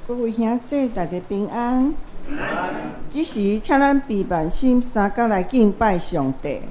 各位兄弟，大家平安。這時，請咱閉目心，三角來敬拜上帝。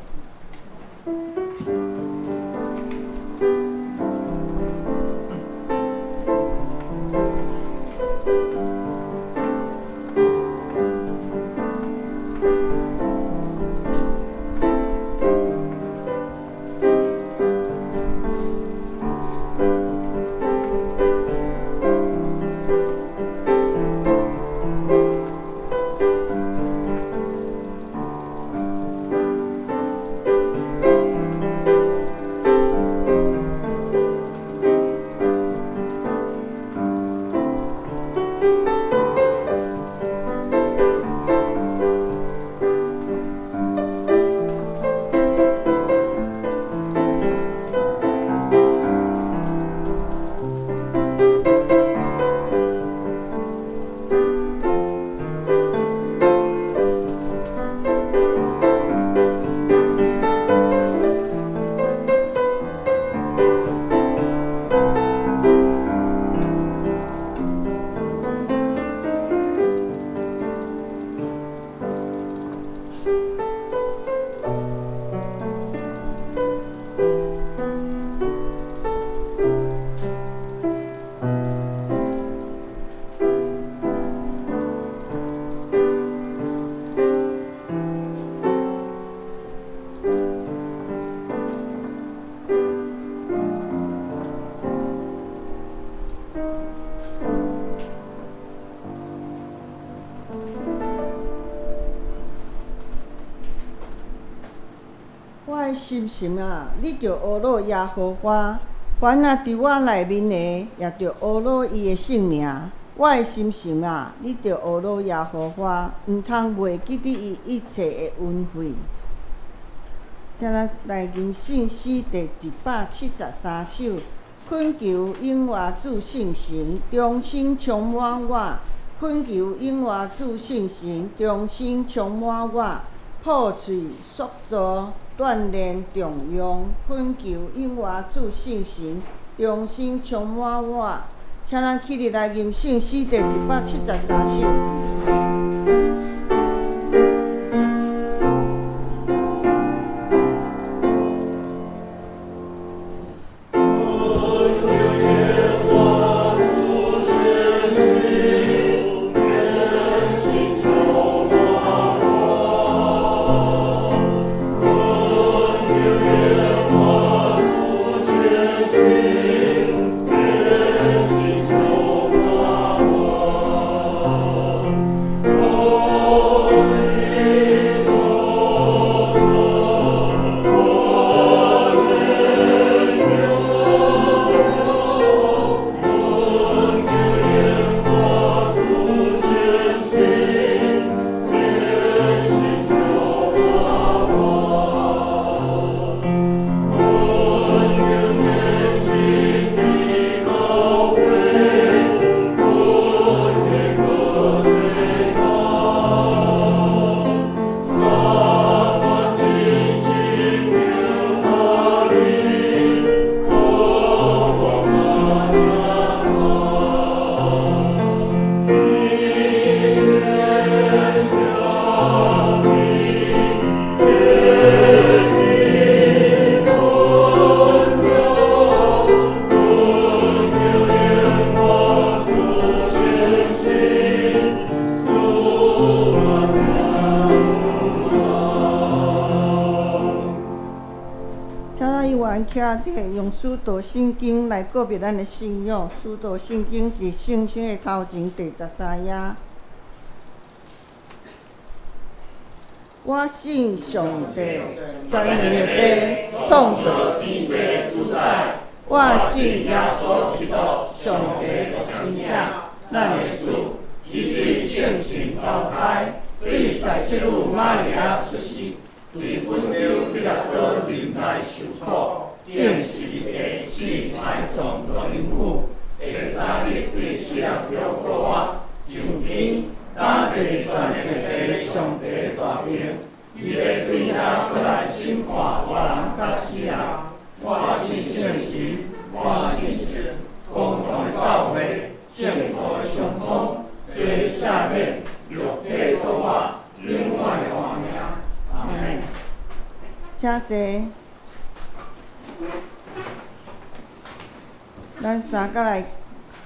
我的心神啊，你著呵咾耶和華，凡啊佇我內面的，也著呵咾伊的聖名。我的心神啊，你著呵咾耶和華，毋通袂記得伊一切的恩惠。請咱來吟聖詩第173首，懇求永活主聖神，重新充滿我。懇求永活主聖神，重新充滿我，破碎塑造。鍛鍊重用，懇求永活主聖神，重新充滿我。請咱起立來吟聖詩第173首。徛佇用使徒信經來告別咱的信仰。使徒信經佇聖經的頭前第13頁。我信上帝，全能的父，創造天地的主宰。我信耶穌基督，上帝獨生子，咱的主。伊對聖神投胎，對在聖女瑪利亞出世，對本丟彼拉多忍耐受苦，釘十字架死埋葬落陰府，第三日對死人中復活，上天，當坐佇全地的上帝大爿，伊欲對遐出來審判活人佮死人。我信聖神，我信公同的教會，聖徒的相通。罪赦免，肉體復活，永遠的活命。阿門。請坐。咱三角來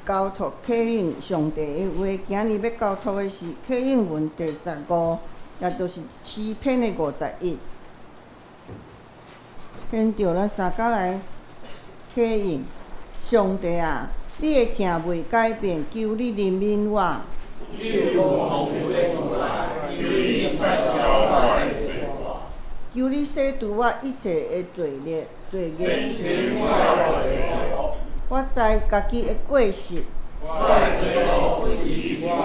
交託啟應上帝的話，今日欲交託的是啟應文第15，也就是詩篇的51。現著咱三角來啟應上帝啊！你的疼袂改變，求你憐憫我。你有豐富的慈愛，求你擦消我的罪過。求你洗除我一切的罪孽，罪孽。清淨我的罪惡。我知家己的過失。我的罪惡不時佇我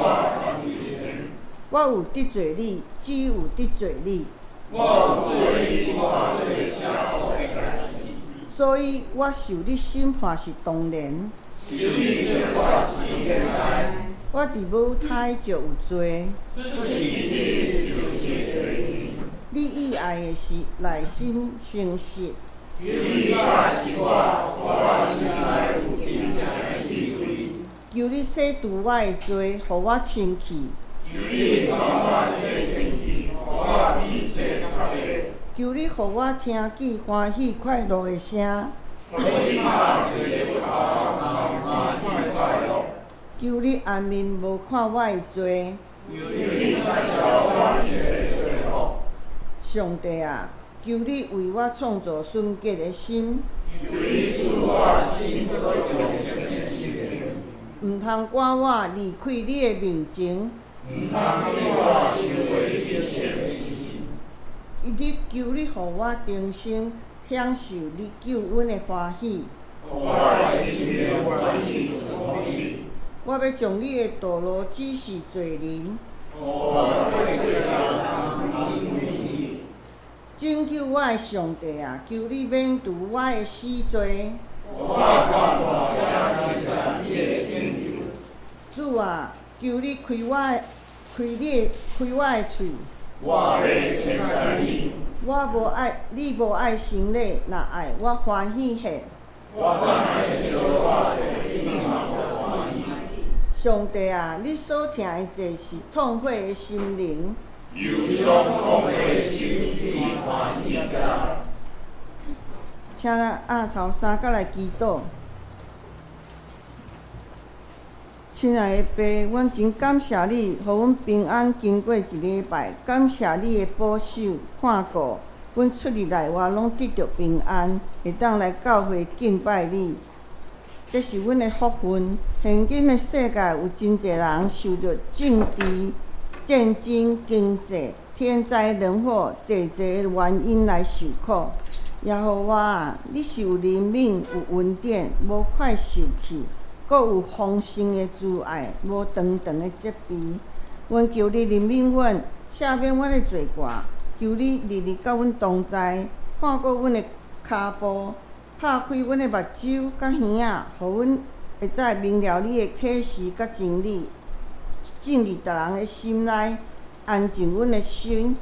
面前。我有得罪你，只有得罪你。我有做你看做邪惡的代誌。所以我受你審判是當然。受你責罰是應該。我佇母胎就有罪。出世彼就是罪人。你意愛的是內心誠實。求你教示我，我心內有真正的智慧。求你洗除我的罪，予我清氣。求你共我洗清氣，予我比雪較白。求你予我聽見歡喜快樂的聲。予你拍碎的骨頭，通歡喜快樂。求你掩面無看我的罪。求你擦消我一切的罪惡。上帝啊，求你為我創造純潔的心。求你賜我新閣忠誠的心靈。毋通趕我離開你的面前。毋通叫我收袂你的聖靈。你求你予我重新享受你救恩的歡喜。予我的心靈願意順服你。我欲將你的道路指示罪人。予我的過失通歸你。拯救我的上帝啊，求你免除我的死罪。予我看大聲稱讚你的拯救。主啊，求你開我的開你的開我的喙。我欲稱讚你。我無愛，你無愛牲禮，若愛我歡喜獻。我本來小可濟，你嘛無歡喜。上帝啊，你所疼的祭是痛悔的心靈。憂傷痛悔的心，你歡喜這。請咱額頭三角來祈禱。親愛的爸，阮真感謝你，予阮平安經過一禮拜，感謝你的保守看顧，阮出入內外攏得著平安，會當來教會敬拜你。這是阮的福分。現今的世界有真濟人受著政治、戰爭、經濟、天災人禍濟濟的原因來受苦。耶和華啊，你是有憐憫、有恩典，無快受氣，閣有豐盛的慈愛，無長長的責備。阮求你憐憫阮，赦免阮的罪過。求你日日佮阮同在，看顧阮的跤步，拍開阮的目睭佮耳仔，予阮會知明了你的啟示佮真理，進入逐人的心內，安靜阮的心，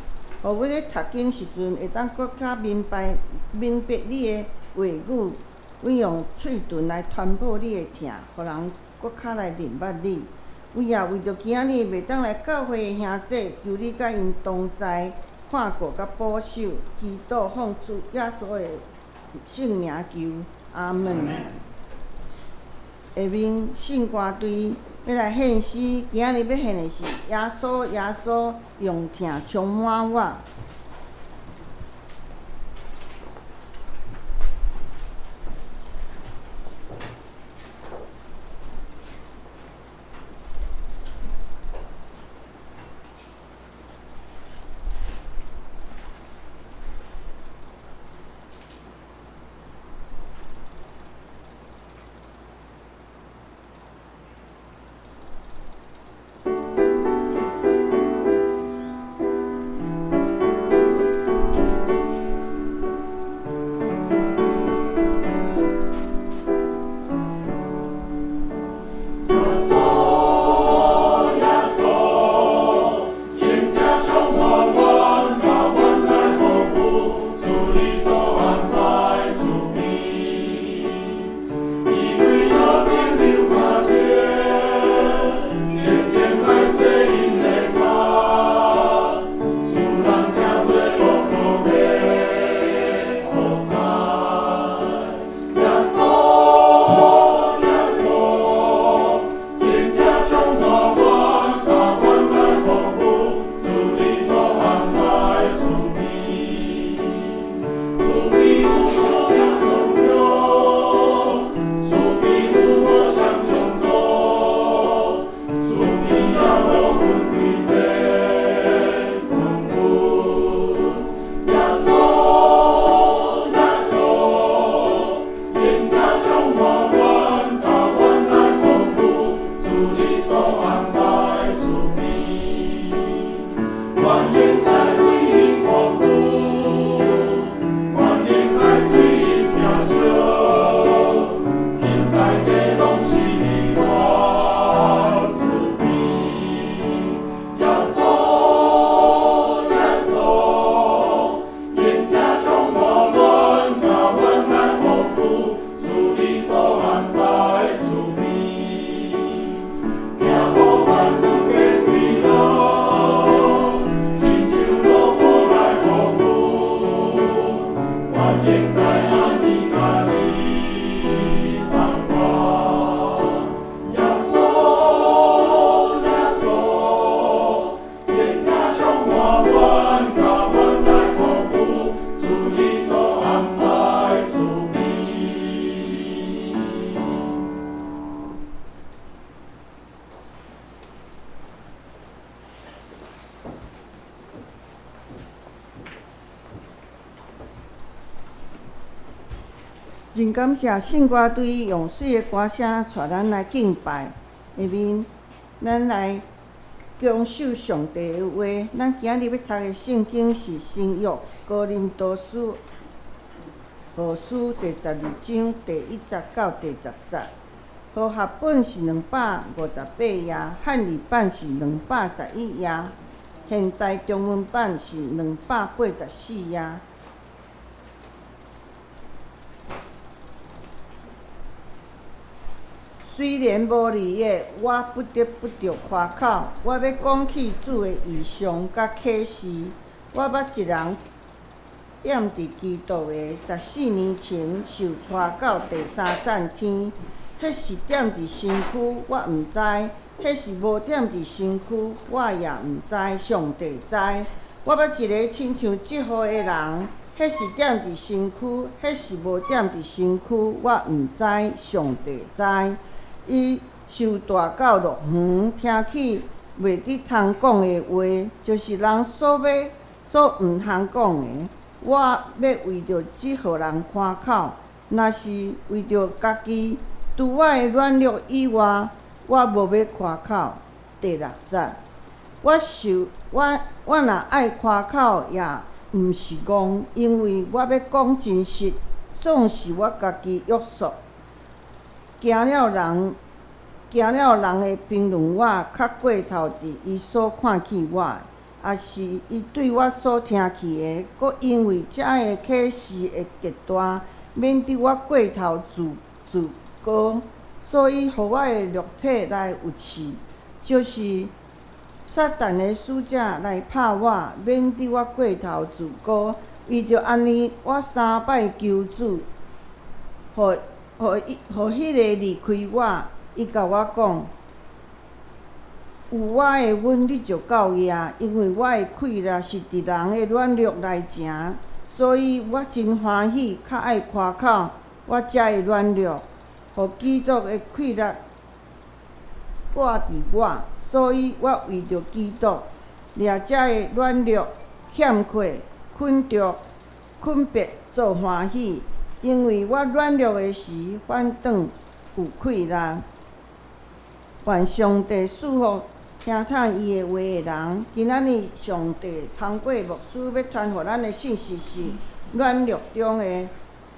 予阮咧讀經時陣會當閣較明白明白你的話語。阮用喙唇來傳播你的疼，予人閣較來認捌你。為啊，為著今仔日袂當來教會的兄弟，求你佮𪜶同在，看顧佮保守，祈禱奉主耶穌的聖名求，阿門。下面聖歌隊欲來獻詩，今仔日欲獻的是耶穌，耶穌用疼充滿我。真感謝聖歌隊用媠的歌聲帶咱來敬拜，下面咱來享受上帝的話。咱今日欲讀的聖經是新約哥林多書後書第12章第1節到第10節。和合本是258頁，漢語版是211頁，現代中文版是284頁。雖然無利的，我不得不著誇口。我欲講起主的異象佮啟示。我捌一人踮佇基督的，14年前受帶到第三層天，彼是踮佇身軀，我毋知；彼是無踮佇身軀，我也毋知。上帝知。我捌一个親像這號的人，彼是踮佇身軀，彼是無踮佇身軀，我毋知。上帝知。伊受帶到樂園，聽起袂得通講的話，就是人所欲所毋通講的。我欲為著這號人誇口，若是為著家己，除我的軟弱以外，我無欲誇口。第六節，我受我我若愛誇口，也毋是戇，因為我欲講真實，總是我家己約束。驚了人，驚了人會評論我，較過頭佇伊所看見我的，抑是伊對我所聽去的，閣因為遮个啟示會極大，免得我過頭自自高，所以予我的肉體來有刺，就是撒旦的使者來拍我，免得我過頭自高。為著按呢，我三擺求主，予予伊予彼个離開我，伊共我講：有我的恩你就夠額，因為我的氣力是佇人的軟弱內成，所以我真歡喜，較愛誇口我遮的軟弱，予基督的氣力住佇我，所以我為著基督，掠遮的軟弱、欠缺、困著、困迫做歡喜。因為我軟弱的時，反轉有氣力。願上帝賜福聽聽伊的話的人。今仔日上帝通過牧師欲傳予咱的信息是軟弱中的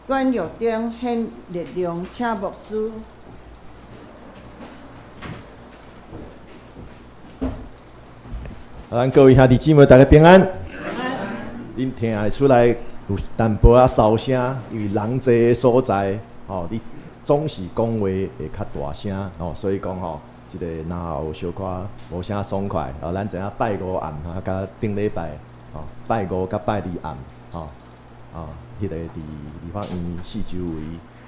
軟弱中顯力量，請牧師。咱各位兄弟姊妹，大家平安。恁聽會出來有淡薄仔噪聲，因為人濟的所在，吼，你總是講話會較大聲，吼，所以講吼，這个若有小可無啥爽快，哦，咱知影拜五暗哈，佮頂禮拜，吼，拜五佮拜二暗，吼，哦，彼个佇立法院四周圍，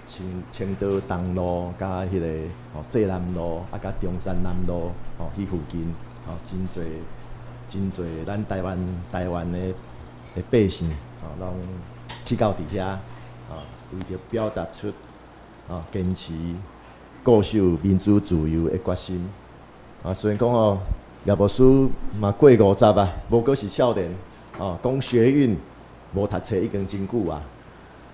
青青島東路佮彼个吼濟南路，啊佮中山南路，吼，彼附近，吼，真濟真濟咱台灣台灣的的百姓，吼，攏去到佇遐，吼，為著表達出，吼，堅持固守民主自由的決心。啊，雖然講吼，葉牧師嘛過五十啊，無閣是少年，哦，講學運無讀冊已經真久啊。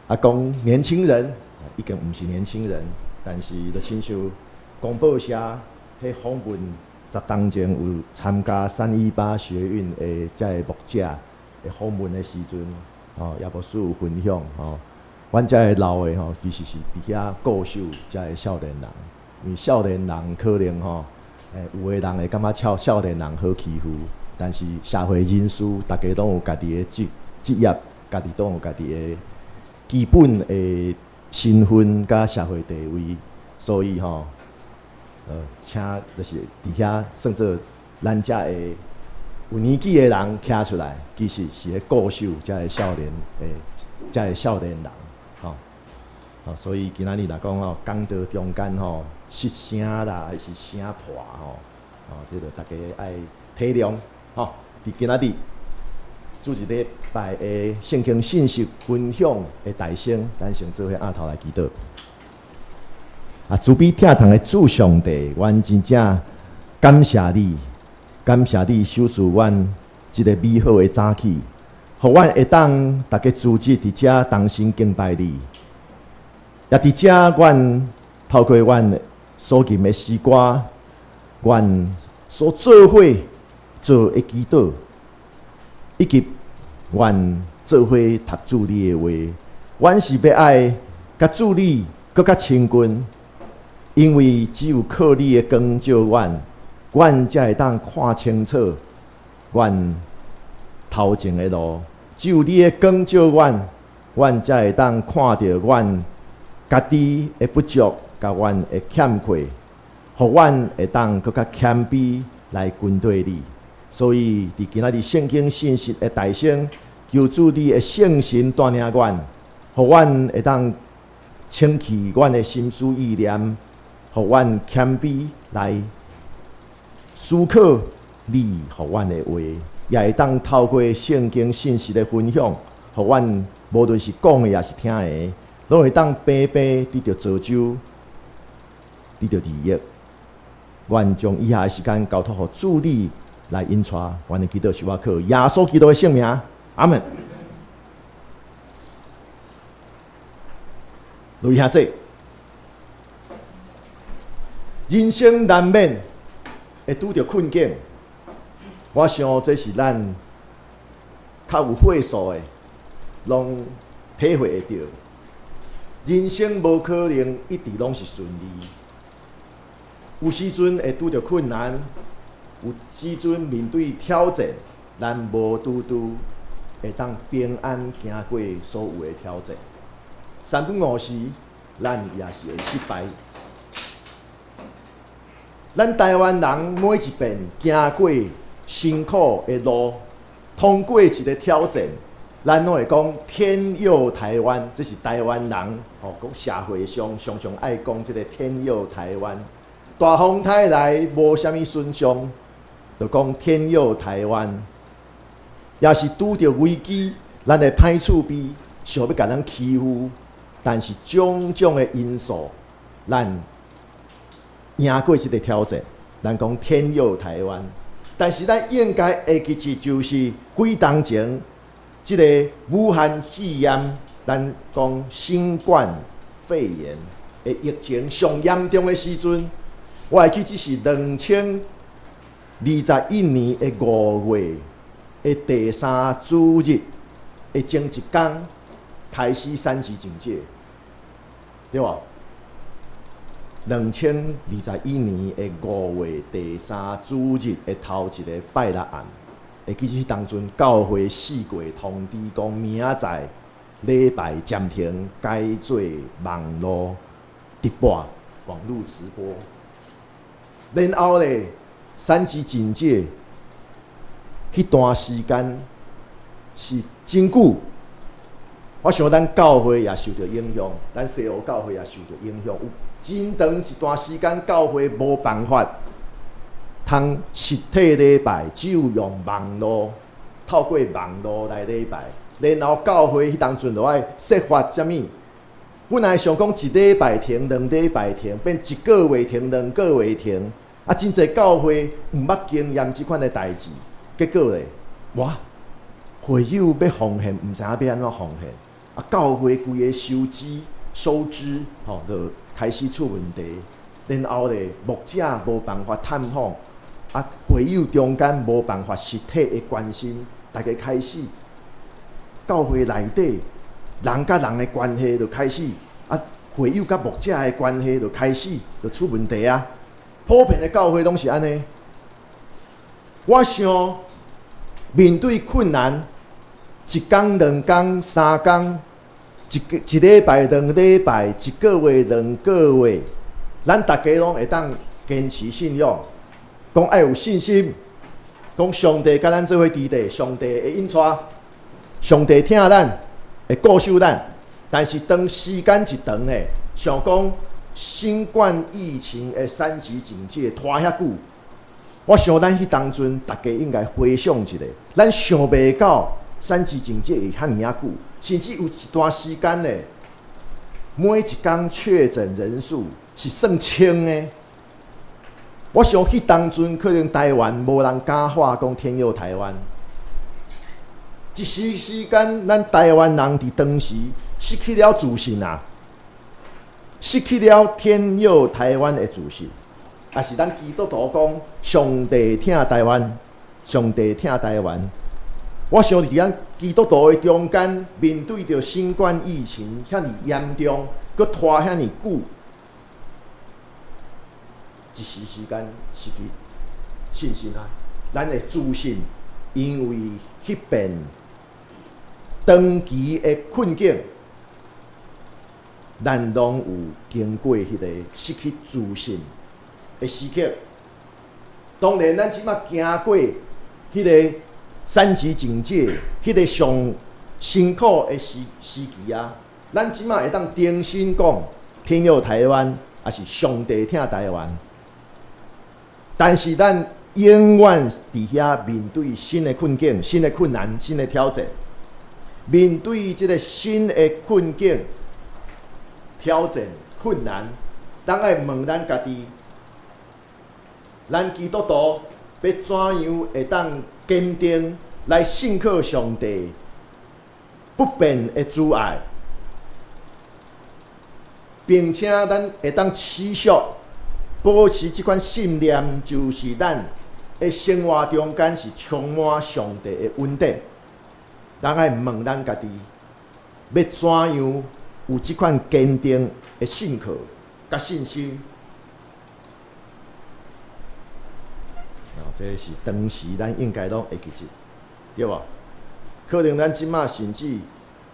啊，講年輕人已經毋是年輕人，但是就親像公報社彼訪問10冬前有參加318學運的遮个牧者的訪問的時陣，吼，葉牧師有分享吼，阮遮个老的吼，其實是佇遐固守遮个少年人，因為少年人可能吼，有的人會感覺少少年人好欺負，但是社會人士逐家攏有家己的職職業，家己攏有家己的基本的身份佮社會地位，所以吼，請就是佇遐算做咱遮的有年紀的人徛出來，其實是咧固守遮个少年的遮个少年人，吼，吼，所以今仔日若講吼，講道中間吼失聲啦，還是聲破吼，吼，這个大家愛體諒，吼。佇今仔日主日禮拜的聖經信息分享的大先，咱先做伙徛頭來祈禱。啊，慈悲疼痛的主上帝，阮真正感謝你，感謝你賞賜阮這个美好的早起，予阮會當逐家組織佇遮同心敬拜你。也佇遮，阮透過阮所吟的詩歌，阮所做伙做的祈禱，以及阮做伙讀主你的話，阮是欲愛佮主你閣較親近，因為只有靠你的光照阮，阮才會當看清楚阮頭前的路。只有你的光照阮，阮才會當看著阮家己的不足，佮阮的欠缺，予阮會當閣較謙卑來跟隨你。所以，佇今仔日聖經信息的代先，求主你的聖神帶領阮，予阮會當清去阮的心思意念，予阮謙卑來思考你予阮的話，也會當透過聖經信息的分享，予阮無論是講的抑是聽的，攏會當平平得著造就，得著利益。願將以下的時間交託予主你來引帶，阮的祈禱是倚靠耶穌基督的聖名，阿門。雷兄姐，人生難免會拄著困境，我想這是咱較有歲數的，攏體會會著。人生無可能一直攏是順利，有時陣會拄著困難，有時陣面對挑戰，咱無拄拄會當平安行過所有的挑戰。三不五時，咱也是會失敗。咱台灣人每一遍行過辛苦的路，通過一個挑戰，咱攏會講天佑台灣，這是台灣人吼，講社會上常常愛講這個天佑台灣。大風大來無啥物損傷，就講天佑台灣。也是拄著危機，咱的歹厝邊想欲共咱欺負，但是種種的因素，咱贏過這個挑戰。咱講天佑台灣，但是咱應該會記住，就是幾冬前這個武漢肺炎，咱講新冠肺炎的疫情上嚴重的時陣，我會記這是2021年的5月的第三主日的前一工開始三級警戒，對無？2021年的5月第三主日的頭一個拜六暗，會記這當陣教會四界通知講，明仔載禮拜暫停，改做網路直播、網路直播。然後咧，三級警戒，彼段時間是真久。我想咱教會也受著影響，咱西湖教會也受著影響。有真長一段時間，教會無辦法通實體禮拜，只有用網路，透過網路來禮拜。然後教會彼當陣就愛設法啥物？本來想講一禮拜停，兩禮拜停，變一個月停，兩個月停。啊，真濟教會毋捌經驗這款的代誌，結果咧，哇，會友欲奉獻，毋知影欲按怎奉獻。啊，教會規个收支、收支，吼，就開始出問題。然後咧，牧者無辦法探訪，啊，會友中間無辦法實體的關心，大家開始教會內底人佮人的關係就開始，啊，會友佮牧者的關係就開始就出問題啊。普遍的教會攏是按呢。我想面對困難，一工、兩工、三工，一個一禮拜、兩禮拜，一個月、兩個月，咱逐家攏會當堅持信仰，講愛有信心，講上帝佮咱做伙佇咧，上帝會引帶，上帝疼咱，會顧守咱。但是當時間一長咧，想講新冠疫情的三級警戒拖遐久，我想咱彼當陣逐家應該回想一下，咱想袂到三級警戒會遐爾仔久，甚至有一段時間咧，每一工確診人數是算千的。我想彼當陣可能台灣無人敢喊講天佑台灣，一時時間咱台灣人佇當時失去了自信啊！失去了天佑台灣的自信，也是咱基督徒講上帝疼台灣，上帝疼台灣。我想佇咱基督徒的中間，面對著新冠疫情遐爾嚴重，閣拖遐爾久，一時時間失去信心啊！咱的自信，因為彼遍長期的困境，咱攏有經過彼個失去自信的時刻。當然，咱這馬行過彼個三級警戒，彼個上辛苦的時時期啊，咱這馬會當重新講天佑台灣，抑是上帝疼台灣。但是咱永遠佇遐面對新的困境、新的困難、新的挑戰，面對這個新的困境、挑戰、困難，咱愛問咱家己：咱基督徒欲怎樣會當堅定來信靠上帝不變的慈愛，並且咱會當持續保持這款信念，就是咱的生活中間是充滿上帝的恩典。咱愛問咱家己，欲怎樣有這款堅定的信靠佮信心？哦，這是當時咱應該攏會記得，對無？可能咱這馬甚至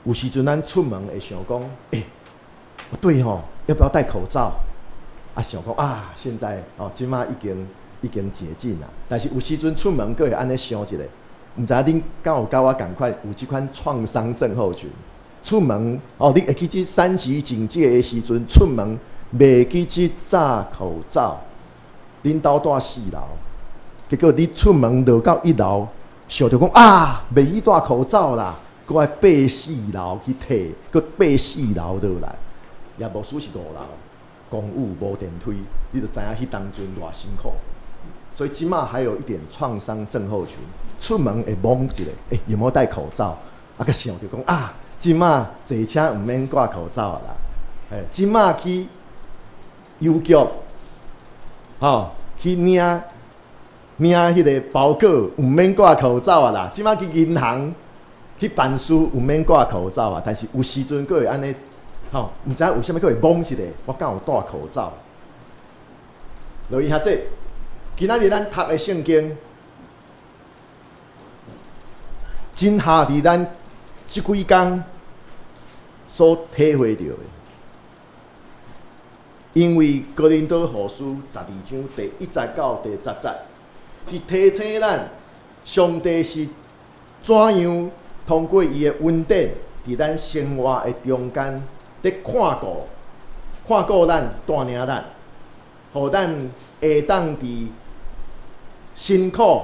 有時陣咱出門會想講，欸，對吼，要不要戴口罩？啊，想講啊，現在哦，這馬已經已經解禁啦。但是有時陣出門閣會按呢想一下，毋知影恁敢有佮我仝款有這款創傷症候群？出門哦，你會記這三級警戒的時陣出門，袂記這紮口罩，恁兜住四樓，結果你出門落到一樓，想著講啊，袂記戴口罩啦，閣愛爬四樓去提，閣爬四樓落來，也無輸是五樓，公寓無電梯，你就知影彼當陣偌辛苦。所以這馬還有一點創傷症候群，出門會摸一下，欸，有無戴口罩？啊，閣想著講啊，這馬坐車毋免掛口罩啦，欸，這馬去郵局，吼，去領領彼個包裹，毋免掛口罩啊啦。這馬去銀行去辦事，毋免掛口罩啊。但是有時陣閣會按呢，吼，毋知影為啥物閣會摸一下，我敢有戴口罩？落去遐濟，今仔日咱讀的聖經，真合佇咱這幾工所體會著的。因為哥林多後書12章第1節到第10節，是提醒咱上帝是怎樣通過伊的恩典，佇咱生活的中間咧看顧、看顧咱、帶領咱，予咱會當佇辛苦、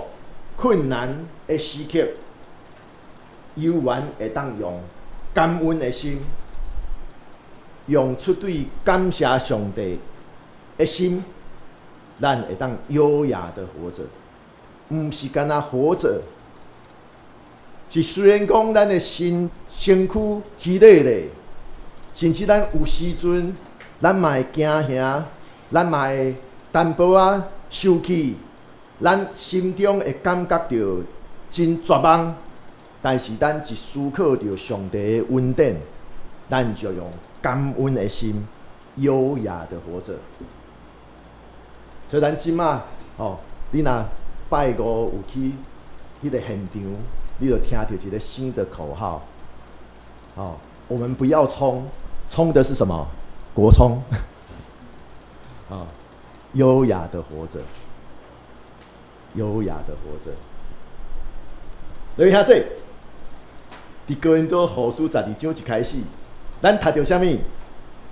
困難的時刻，猶原會當用感恩的心，用出對感謝上帝的心，咱會當優雅的活著，毋是干焦活著，是雖然講咱的身身軀虛咧咧，甚至咱有時陣，咱嘛會驚嚇，咱嘛會淡薄仔生氣，咱心中會感覺著真絕望，但是咱一思考著上帝的恩典，咱就用感恩的心，優雅的活著。所以咱這馬吼，你若拜五有去彼個現場，你就聽著一個新的口號，吼，我們不要衝，衝的是什麼？國衝。啊，優雅的活著，優雅的活著。來兄弟，佇哥林多後書12章一開始，咱讀著啥物？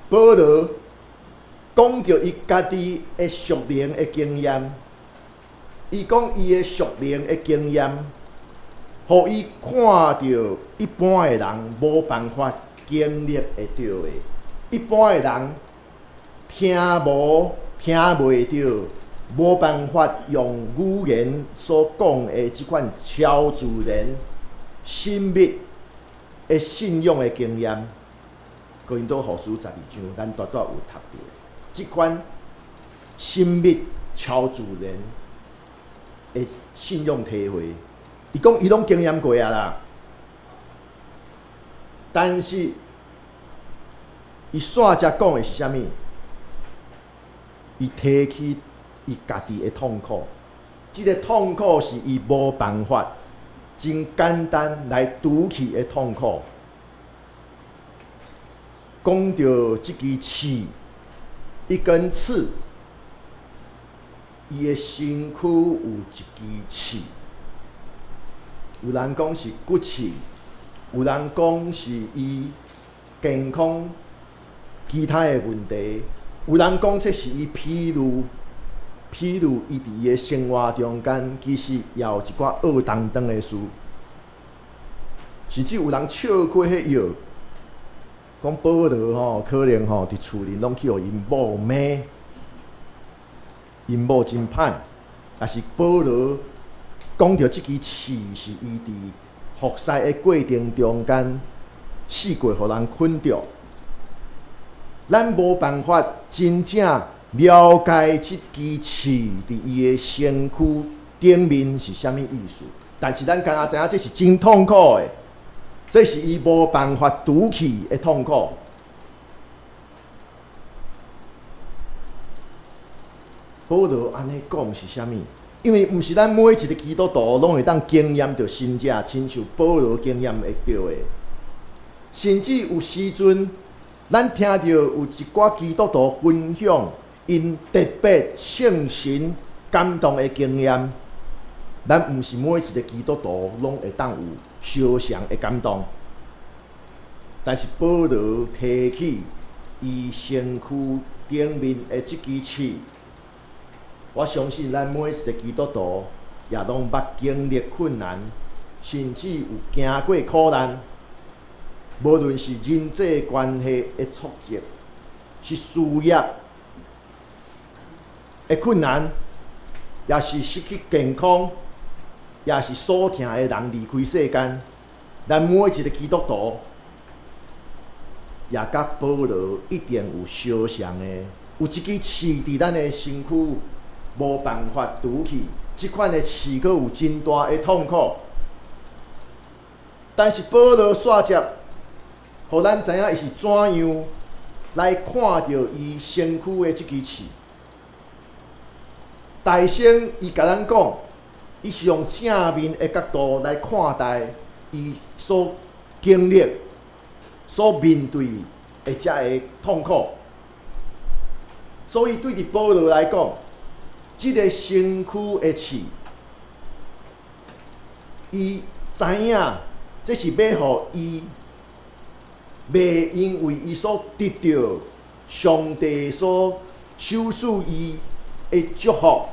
保羅講著伊家己的屬靈的經驗，伊講伊的屬靈的經驗，予伊看著一般的人無辦法經歷會著的，一般的人聽無聽袂著，無辦法用語言所講的這款超自然、神秘的信仰的經驗。哥林多後書十二章，咱拄拄有讀著，這款親密超自然的信仰體會，伊講伊攏經驗過啊啦。但是伊煞才講的是啥物？伊提起伊家己的痛苦，這个痛苦是伊無辦法真簡單來除去的痛苦。講著這支刺，一根刺，伊的身軀有一支刺，有人講是骨刺，有人講是伊健康其他的問題，有人講這是伊譬如，譬如伊佇伊的生活中間，其實也有一寡惡當當的事，甚至有人笑開彼藥，講保羅吼，可能吼佇厝裡攏去予𪜶某罵，𪜶某真歹，但是保羅講著這支刺是伊佇服侍的過程中間，試過予人捆著，咱無辦法真正了解這支刺佇伊的身軀頂面是啥物意思，但是咱敢若知影這是真痛苦的，這是伊無辦法除去的痛苦。保羅按呢講是啥物？因為毋是咱每一个基督徒攏會當經驗著神跡，親像保羅經驗會著的。甚至有時陣，咱聽著有一寡基督徒分享𪜶特別聖神感動的經驗，咱毋是每一个基督徒攏會當有相像的感動。但是保羅提起伊身軀頂面的這支刺，我相信咱每一个基督徒也攏捌經歷困難，甚至有經過苦難。無論是人際關係的挫折，是事業的困難，也是失去健康，也是所疼的人離開世間，咱每一个基督徒也佮保羅一定有相像的，有一支刺佇咱的身軀，無辦法除去，這款的刺閣有真大的痛苦。但是保羅煞接，予咱知影伊是怎樣來看著伊身軀的這支刺。大先，伊共咱講，伊是用正面的角度來看待伊所經歷、所面對的這个痛苦。所以對佇保羅來講，這个身軀的刺，伊知影這是欲予伊袂因為伊所得著上帝所賞賜伊的祝福，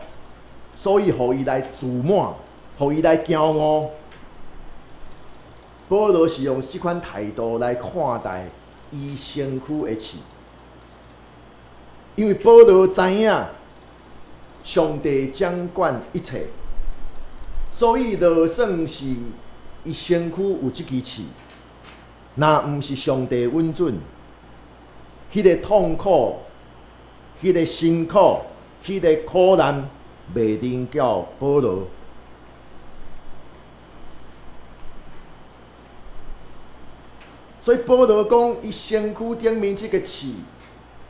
所以予伊來自滿，予伊來驕傲。保羅是用這款態度來看待伊身軀的刺，因為保羅知影上帝掌管一切，所以就算是伊身軀有這支刺，若毋是上帝允准，彼个痛苦、彼个辛苦、彼个苦難，袂臨到保羅。所以保羅講，伊身軀頂面這个刺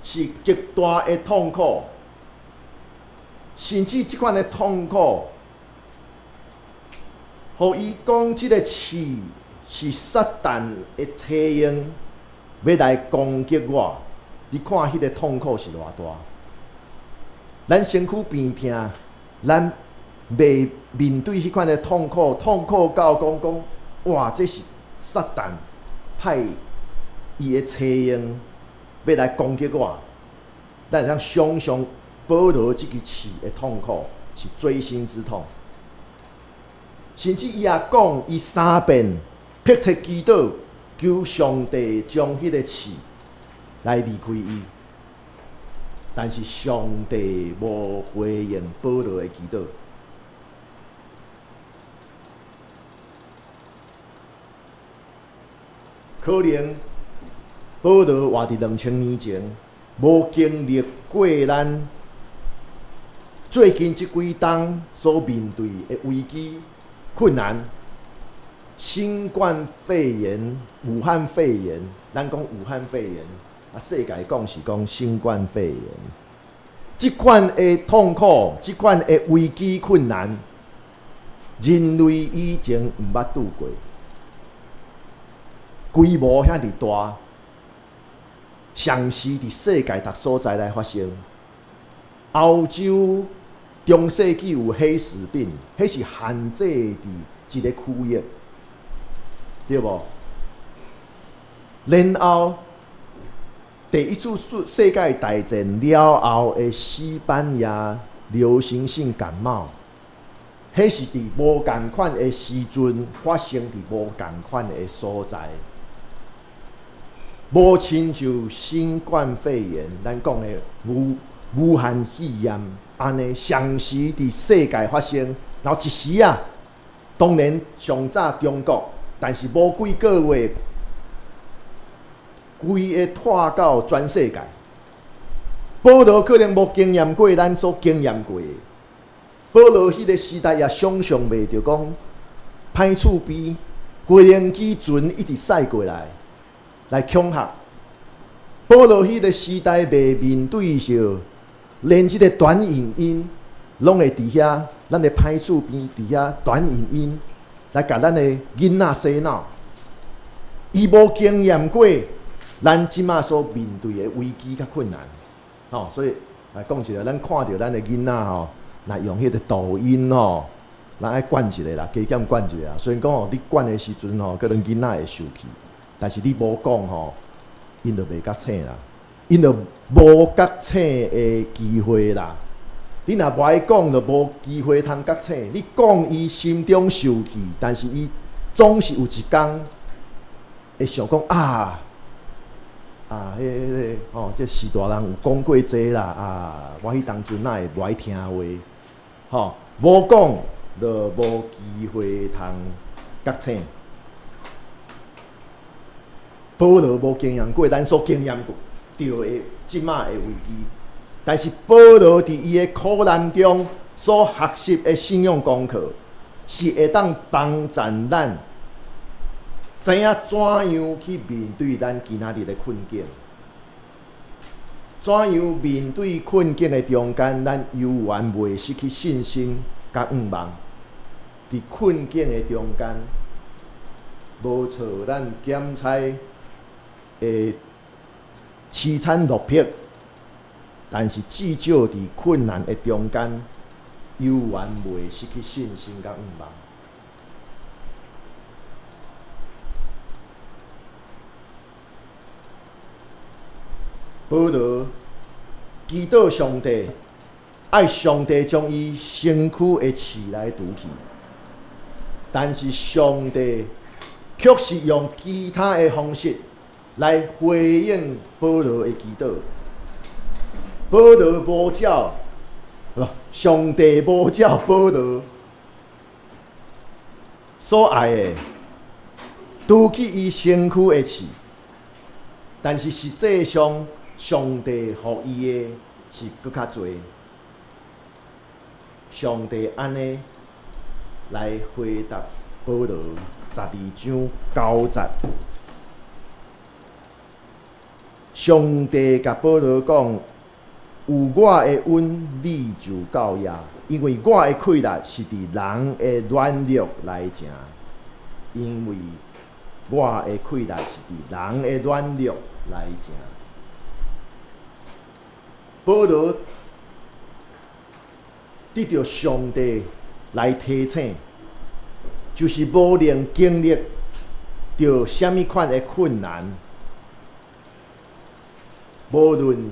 是極大的痛苦，甚至這款的痛苦，予伊講這个刺是撒旦的策用，欲來攻擊我。你看彼个痛苦是偌大？咱身軀病痛，咱袂面對彼款的痛苦，痛苦到講講，哇！這是撒旦派伊的策用，欲來攻擊我。咱會當想像保羅這支刺的痛苦是錐心之痛，甚至伊也講，伊三遍迫切祈禱，求上帝將彼个刺來離開伊，但是上帝無回應保羅的祈禱。可能保羅活佇2000年前，無經歷過咱最近這幾冬所面對的危機困難，新冠肺炎、武漢肺炎，咱講武漢肺炎，啊，世界講是講新冠肺炎，這款的痛苦，這款的危機困難，人類以前毋捌拄過，規模遐爾大，同時佇世界逐所在來發生。歐洲中世紀有黑死病，彼是限制佇一個區域，對無？然後第一次世界大戰了後的西班牙流行性感冒，彼是佇無仝款的時陣發生佇無仝款的所在，無親像新冠肺炎，咱講的武漢肺炎按呢，同時佇世界發生，然後一時啊，當然上早中國，但是無幾個月，規个拖到全世界。保羅可能無經驗過咱所經驗過的，保羅彼個時代也想像袂著講，歹厝邊飛行機船一直駛過來，來恐嚇。保羅彼個時代袂面對著，連這個短影音攏會佇遐，咱的歹厝邊佇遐短影音來共咱的囡仔洗腦。伊無經驗過咱這馬所面對的危機佮困難，吼，所以來講一下，咱看著咱的囡仔吼，若用彼個抖音吼，咱愛管一下啦，加減管一下。雖然講吼，你管的時陣吼，可能囡仔會受氣，但是你無講吼，𪜶就袂覺醒啦，𪜶就無覺醒的機會啦。你若無愛講，就無機會通覺醒。你講伊心中受氣，但是伊總是有一工會想講啊啊，彼個吼，這序大人有講過這啦啊，我彼當陣哪會無愛聽話？吼，無講就無機會通覺醒。保羅無經驗過咱所經驗過著的這馬的危機，但是保羅佇伊的苦難中所學習的信仰功課，是會當幫助咱知影怎樣去面對咱今仔日的困境。怎樣面對困境的中間，咱猶原袂失去信心佮向望。佇困境的中間，無錯，咱檢采會淒慘落魄，但是至少佇困難的中間，猶原袂失去信心佮向望。保羅祈禱上帝，愛上帝將伊身軀的刺來除去，但是上帝卻是用其他的方式來回應保羅的祈禱。保羅無照，無，上帝無照保羅所愛的，除去伊身軀的刺，但是實際上，上帝予伊的是閣較濟。上帝按呢來回答保羅12章9節。上帝共保羅講：有我的恩，你就夠矣，因為我的氣力是佇人的軟弱內成。因為我的氣力是佇人的軟弱內成。保羅得著上帝來提醒，就是無論經歷著啥物款的困難，無論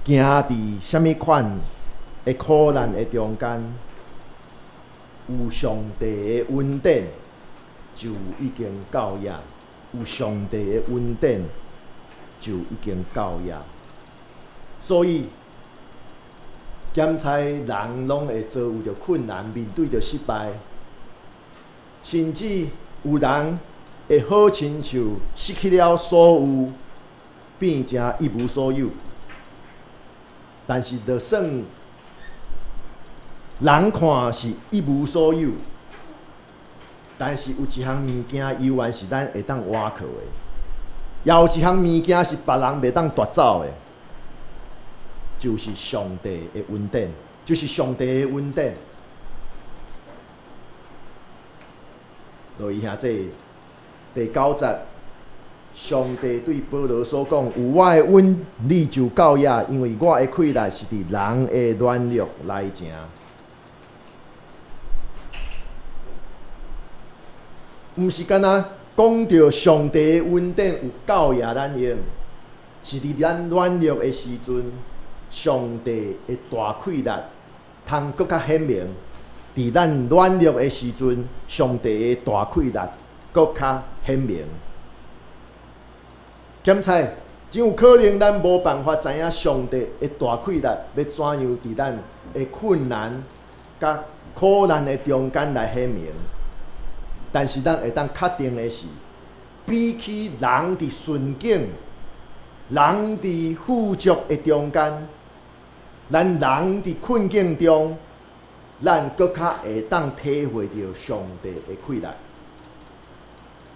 行佇啥物款的苦難的中間，有上帝的恩典就已經夠矣。有上帝的恩典就已經夠矣。所以，檢采人攏會遭遇著困難，面對著失敗，甚至有人會好親像失去了所有，變成一無所有。但是，就算人看是一無所有，但是有一項物件猶原是咱會當倚靠的，也有一項物件是別人袂當奪走的，就是上帝的恩典，就是上帝的恩典。落伊兄弟，第九節，上帝對保羅所講：有我的恩，你就夠矣，因為我的氣力是佇人的軟弱來成。毋是干焦講著上帝的恩典有夠矣咱用，是佇咱軟弱的時陣，上帝的大氣力通閣較顯明。佇咱軟弱的時陣，上帝的大氣力閣較顯明。檢查真有可能，咱無辦法知影上帝的大氣力欲怎樣佇咱的困難佮苦難的中間來顯明。但是咱會當確定的是，比起人佇順境、人佇富足的中間，咱人佇困境中，咱閣較會當體會著上帝的氣力。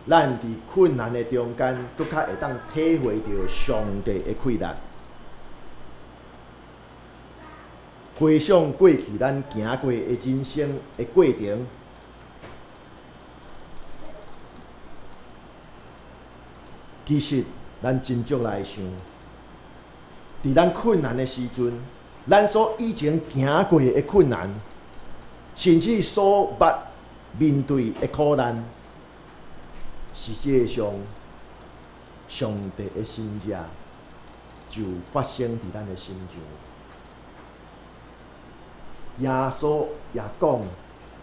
咱佇困難的中間，閣較會當體會著上帝的氣力。回想過去咱行過的人生的過程，其實咱真足來想，佇咱困難的時陣，咱所以前行過的困難，甚至所捌面對的苦難，實際上，上帝的神蹟就發生佇咱的身上。耶穌也講，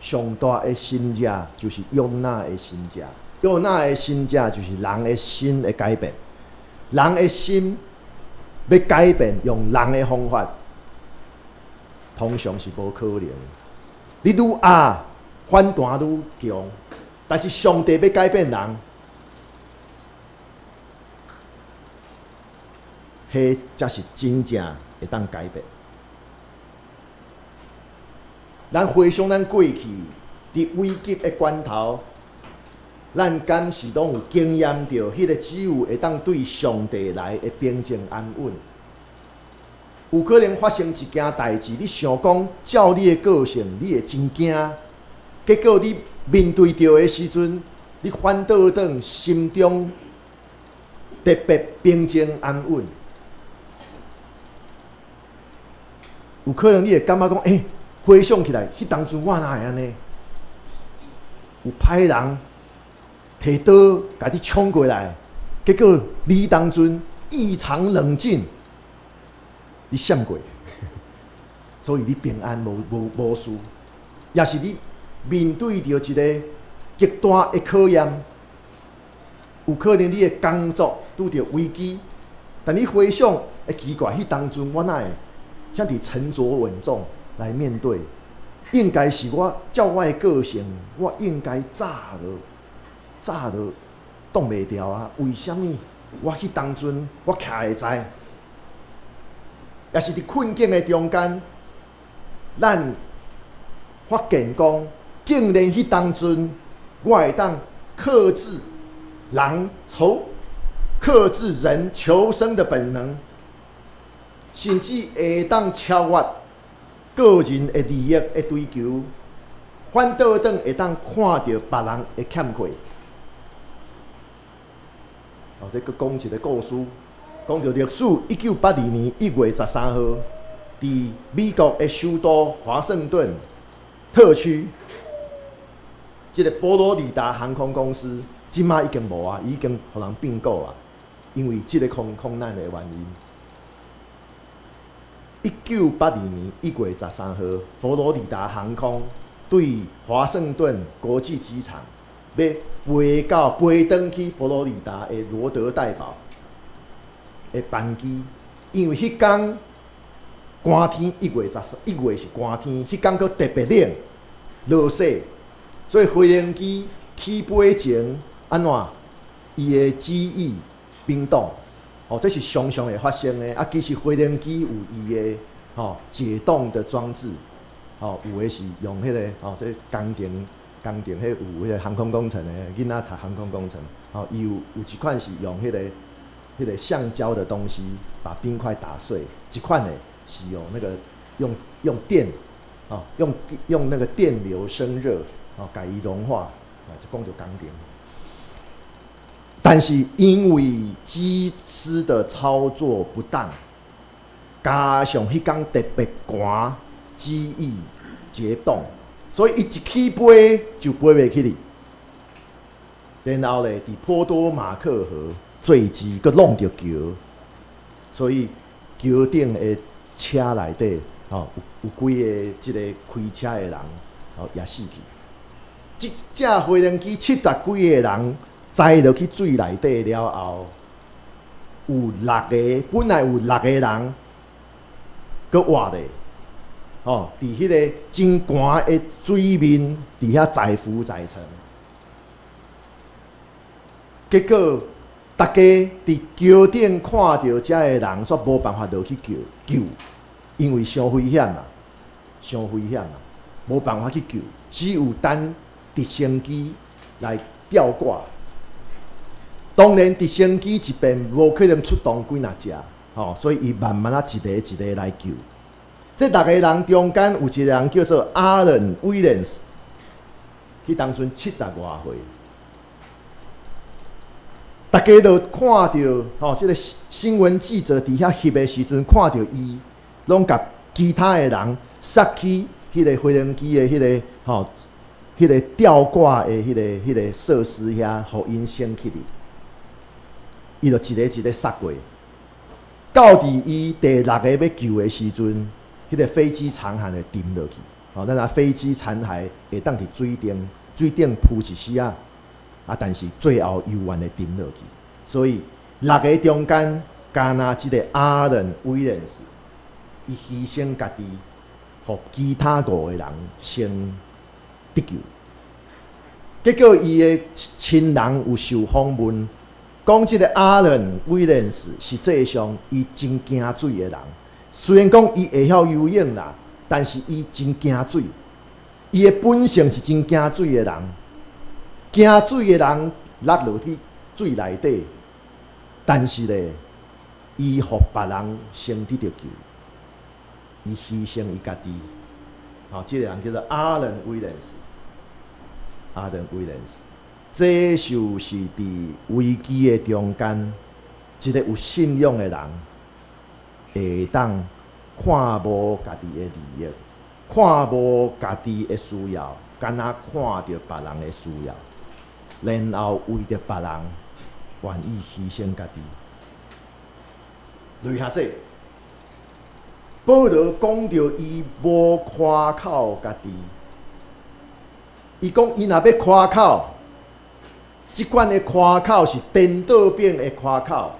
上大的神蹟就是約拿的神蹟。約拿的神蹟就是人的心的改變，人的心欲改變，用人的方法，通常是無可能。你愈壓，反彈愈強。但是上帝欲改變人，彼才是真正會當改變。咱回想咱過去佇危急的關頭，咱敢是攏有經驗著彼個只有會當對上帝來的平靜安穩？有可能發生一件代誌，你想講照你的個性，你會真驚，結果你面對著的時陣，你反倒轉心中特別平靜安穩。有可能你會感覺講，欸，回想起來，彼當陣我哪會按呢？有歹人提刀共你衝過來，結果你當陣異常冷靜，你閃過，所以你平安無無無事。也是你面對著一个極大的考驗，有可能你的工作拄著危機，但你回想，會奇怪，彼當陣我哪會遐爾沉著穩重來面對？應該是我照我的個性，我應該早就早就擋袂牢啊！為啥物我彼當陣我徛會在？也是佇困境的中間，咱發現講，竟然彼當陣我會當克制人求克制人求生的本能，甚至會當超越個人的利益的追求，反倒轉會當看著別人的欠缺。哦，這閣講一个故事，講著歷史。1982年1月13號，佇美國的首都華盛頓特區，這个佛羅里達航空公司，這馬已經無啊，已經予人併購啊，因為這个空空難的原因。1982年1月13號，佛羅里達航空對華盛頓國際機場欲飛到飛轉去佛羅里達的羅德代堡的班機，因為彼工寒天一月十三，一月是寒天，彼工閣特別冷，落雪，所以飛行機起飛前按怎？伊的機翼冰凍，哦，這是常常會發生的。啊，其實飛行機有伊的吼解凍的裝置，吼，有的是用彼個吼，這工程彼有彼個航空工程的囡仔讀航空工程，吼，伊有一款是用彼個橡膠的東西把冰塊打碎，一款的是用那個用電，哦，用那個電流生熱，哦，共伊融化，啊，這講著工程。但是因為機師的操作不當，加上彼工特別寒，機翼結凍，所以伊一起飛就飛袂起去。然後咧，佇波多馬克河墜機，閣挵著橋，所以橋頂的車內底，吼，有幾个這個開車的人，吼，也死去。這架飛行機七十幾個人栽落去水內底了後，有六個，本來有六個人，閣活咧，吼，佇彼個真寒的水面，佇遐載浮載沉。結果，逐家佇橋頂看著遮个人，煞無辦法落去救，因為傷危險啊，傷危險啊，無辦法去救，只有等直升機來吊掛。當然，直升機一遍無可能出動幾若隻，吼，所以伊慢慢仔一个一个來救。這六個人中間有一個人叫做阿倫·威廉斯，彼當陣七十外歲。逐家都看著，吼，這个新聞記者佇遐翕的時陣，看著伊，攏共其他的人殺去彼个飛行機的彼个吼，彼个吊掛的彼个設施遐，予𪜶先去哩。伊就一个一个殺過，到佇伊第六个欲救的時陣，彼个飛機殘骸就沉落去。吼，咱若飛機殘骸會當佇水頂，水頂浮一時仔，啊，但是最後猶原會沉落去。所以六个中間，干焦這个阿倫威廉斯，伊犧牲家己，予其他五個人先得救。結果伊的親人有受訪問，講這個阿倫威廉斯實際上伊真驚水的人。雖然講伊會曉游泳啦，但是伊真驚水。伊的本性是真驚水的人，驚水的人落落去水內底，但是咧，伊予別人先得著救，伊犧牲伊家己。吼，這個人叫做阿倫威廉斯。阿倫威廉斯，這就是佇危機的中間，一個有信仰的人，會當看無家己的利益，看無家己的需要，干焦看著別人的需要，然後為著別人願意犧牲家己。雷下這，保羅講著伊無誇口家己，伊講伊若欲誇口，這款的誇口是顛倒變的誇口，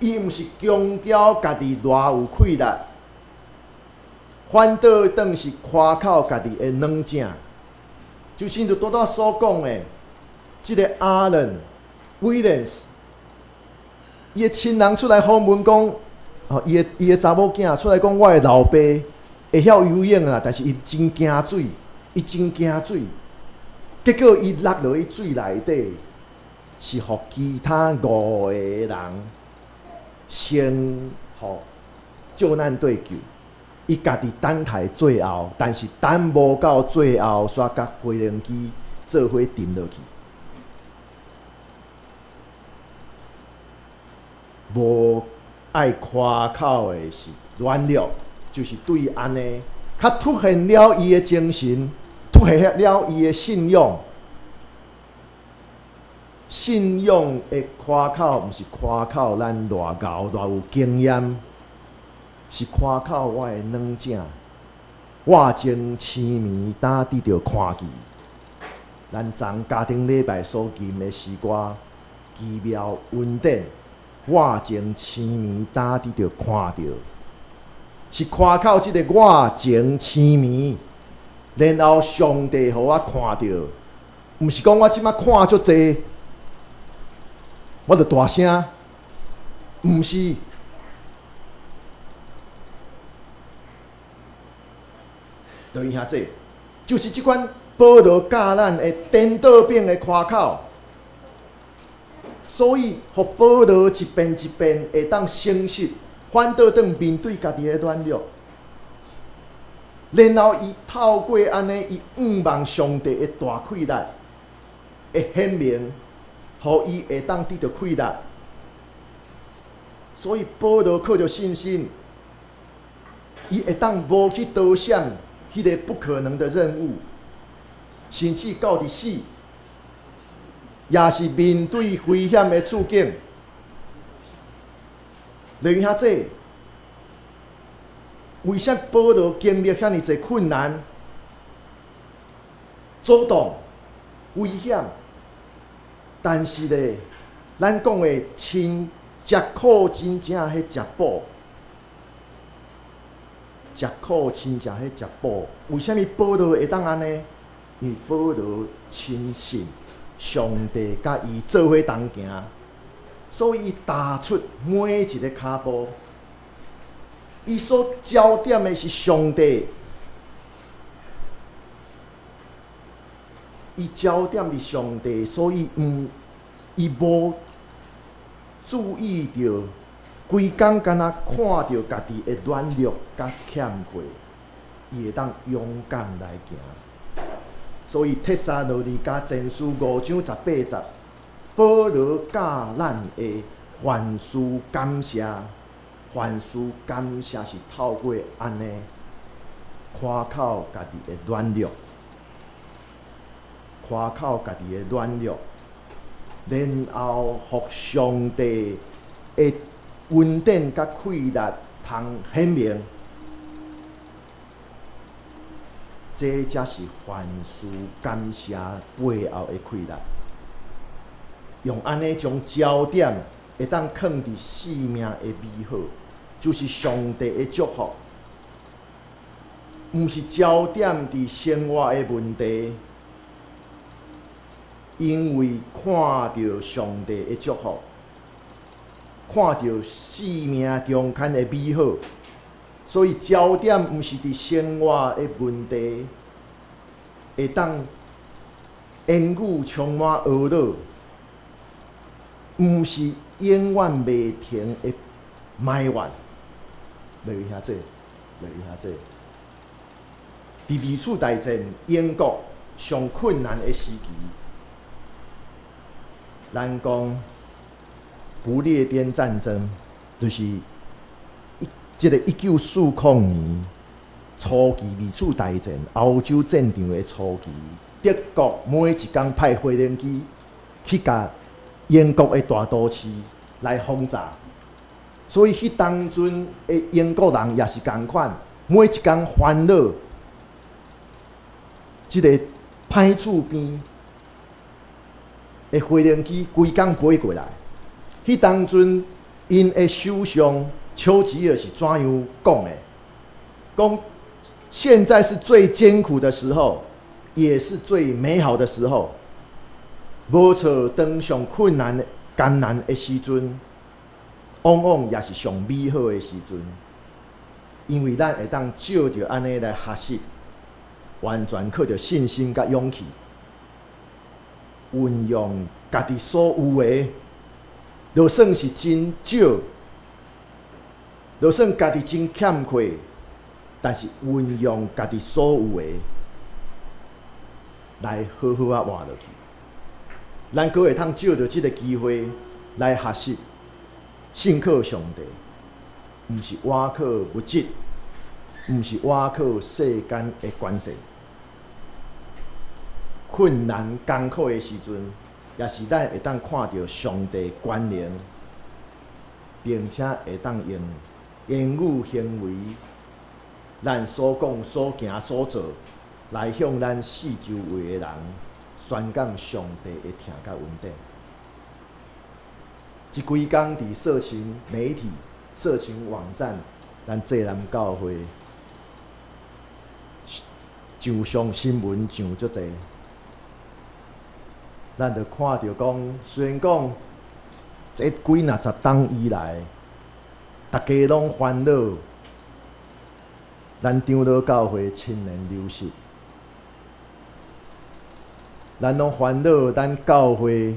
伊毋是強調家己偌有氣力，反倒當是誇口家己的軟正。就親像拄拄所講的，這个阿倫威廉斯，伊的親人出來訪問講，哦，伊的查某囝出來講，我的老爸會曉游泳啦，但是伊真驚水，伊真驚水。結果伊落落去水內底，是予其他五個人先予救難隊救。伊家己等待最後，但是等無到最後，煞共飛行機做伙沉落去。無愛誇口的是軟弱，就是對按呢，較凸顯了伊的精神，凸顯了伊的信仰。信仰的誇口，毋是誇口咱偌𠢕偌有經驗，是誇口我的軟正。我前青暝當得著看見，咱昨家庭禮拜所吟的詩歌，奇妙恩典。我前青暝當得著看著，是誇口這个我前青暝，然後上帝予我看著，毋是講我這馬看足濟，我就大聲，毋是。就兄弟，就是這款保羅教咱的顛倒反的誇口，所以予保羅一遍一遍會當誠實，反倒轉面對家己的軟弱，然後伊透過按呢，伊仰望上帝的大氣力的顯明，予伊會當得著氣力。所以保羅靠著信心，伊會當無去躲閃彼个不可能的任務，甚至到佇死，也是面對危險的處境。弟兄姊，為啥保羅經歷遐爾濟困難、阻擋、危險？但是咧，咱講的親食苦真正彼食補，食苦親像彼食補。為啥物保羅會當按呢？因為保羅深信上帝佮伊做伙同行，所以伊踏出每一个跤步，伊所焦點的是上帝，伊焦點佇上帝，所以毋伊無注意著，規工敢若看著家己的軟弱佮欠缺，伊會當勇敢來行。所以帖撒羅尼迦前書5章18節，保羅教咱的凡事感謝，凡事感謝是透過按呢誇口家己的軟弱，誇口家己的軟弱，然後予上帝的恩典佮氣力通顯明，這才是凡事感謝背後的氣力。用按呢將焦點會當囥佇生命的美好，就是上帝的祝福，毋是焦點佇生活的問題。因為看著上帝的祝福，看著生命中間的美好，所以焦點毋是佇生活的問題，會當言語充滿懊惱，毋是永遠袂停的埋怨。落去遐濟，落去遐濟。佇二次大戰英國上困難的時期，咱講不列顛戰爭，就是一這个1940年初期二次大戰歐洲戰場的初期，德國每一工派飛行機去共英國的大都市來轟炸，所以彼當陣的英國人也是仝款，每一工煩惱這个歹厝邊的飛行機規工飛過來。彼當陣，𪜶的首相丘吉爾是怎樣講的？講現在是最艱苦的時候，也是最美好的時候。無錯，當上困難、艱難的時陣，往往也是上美好的時陣，因為咱會當藉著按呢來學習，完全靠著信心佮勇氣，運用家己所有的，就算是真少，就算家己真欠缺，但是運用家己所有的來好好仔活落去。咱閣會通藉著這个機會來學習，信靠上帝，毋是倚靠物質，毋是倚靠世間的權勢。困難艱苦的時陣，也是咱會當看著上帝權能，並且會當用言語行為，咱所講、所行、所做，來向咱四周圍的人宣講上帝的疼佮恩典。這幾工佇社群媒體、社群網站，咱濟南教會上上新聞上足濟，咱就看著講，雖然講這幾若十冬以來，逐家攏煩惱，咱長老教會青年流失，咱攏煩惱咱教會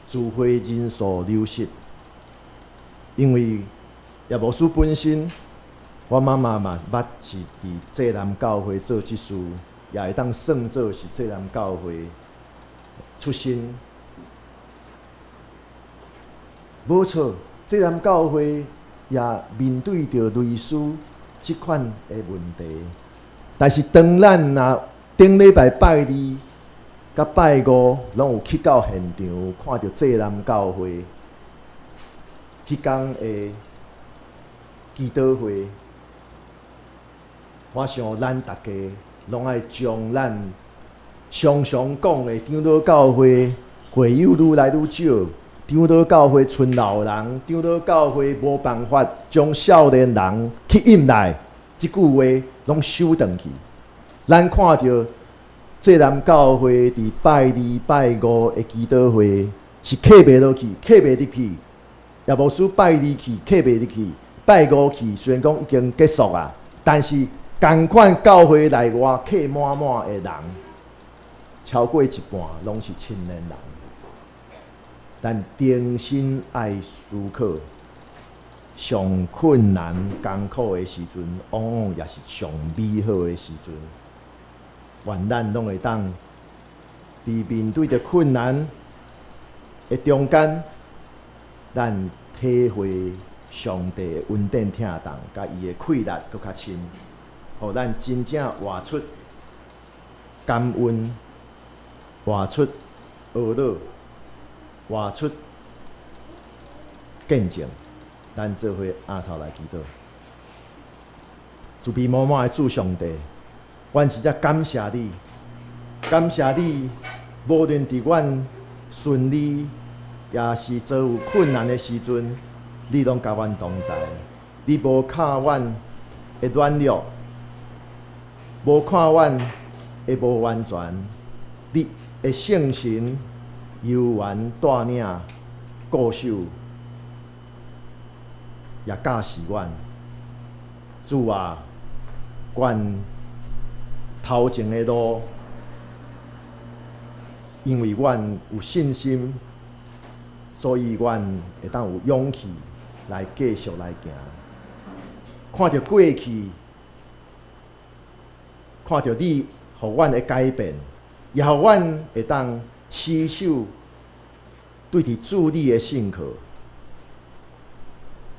聚會人數流失，因為葉牧師本身，我媽媽嘛捌是佇濟南教會做執事，也會當算做是濟南教會出身。無錯，濟南教會也面對著類似這款的問題。但是當咱若頂禮拜拜二佮拜五攏有去到現場，看著濟南教會彼工的祈禱會，我想咱逐家攏愛將咱常常講的長老教會會友愈來愈少，長老教會賰老人，長老教會無辦法將少年人吸引來，這句話攏收轉去。咱看著濟南教會佇拜二、拜五的祈禱會是客袂落去，客袂入去。葉牧師拜二去，客袂入去；拜五去，雖然講已經結束啊，但是仝款教會內外客滿滿的人，超過一半攏是青年人。咱重新愛思考，上困難艱苦的時陣，往往也是上美好的時陣。願咱攏會當佇面對著困難的中間，咱體會上帝的恩典疼痛，佮伊的氣力閣較深，予咱真正活出感恩，活出呵咾，活出見證。咱做伙徛頭來祈禱，慈悲滿滿的主上帝，阮實在感謝你，感謝你，無論佇阮順利，抑是遭遇困難的時陣，你攏佮阮同在。你無看阮的軟弱，無看阮的無完全，你的聖神猶原帶領、顧守，也教示阮。主啊，願頭前的路，因為阮有信心，所以阮會當有勇氣來繼續來行。看著過去，看著你予阮的改變，也予阮會當持守對佇主你的信靠，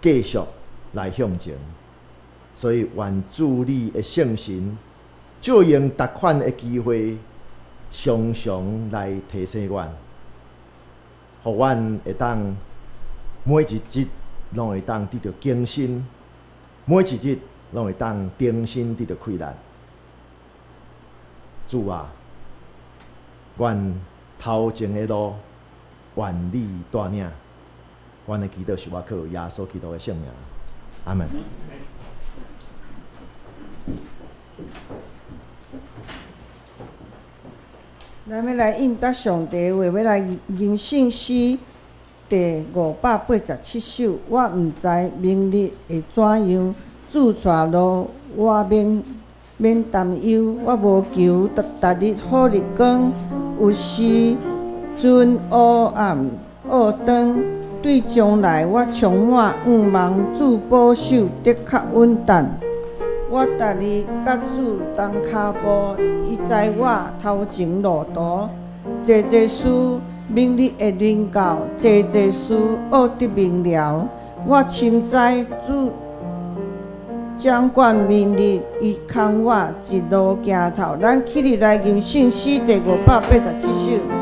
繼續來向前。所以願主你的聖神借用逐款的機會，常常來提醒阮，予阮會當每一日攏會當得著更新，每一日攏會當重新得著氣力。主啊，願頭前的路，願你帶領，阮的祈禱是倚靠耶穌基督的聖名，阿門。咱欲來應答上帝的話，欲來吟聖詩第587首。我毋知明日會怎樣，主帶路，我免免擔憂。我無求逐逐日好日光，有時陣烏暗僫轉。對將來我充滿向望，主保守的確穩當。我逐日佮主同跤步，伊知我頭前路途。濟濟事明日會臨到，濟濟事學得明了。我深知主掌管明日，伊牽我一路行頭。咱起立來吟聖詩第587首。 我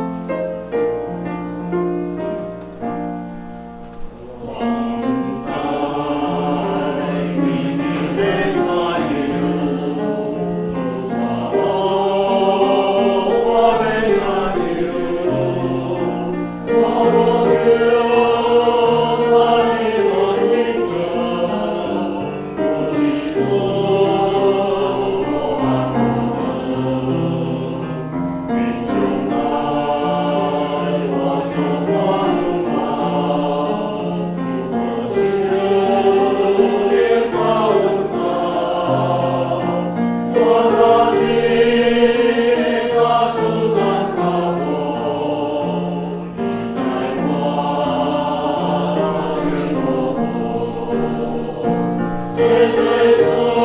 請坐。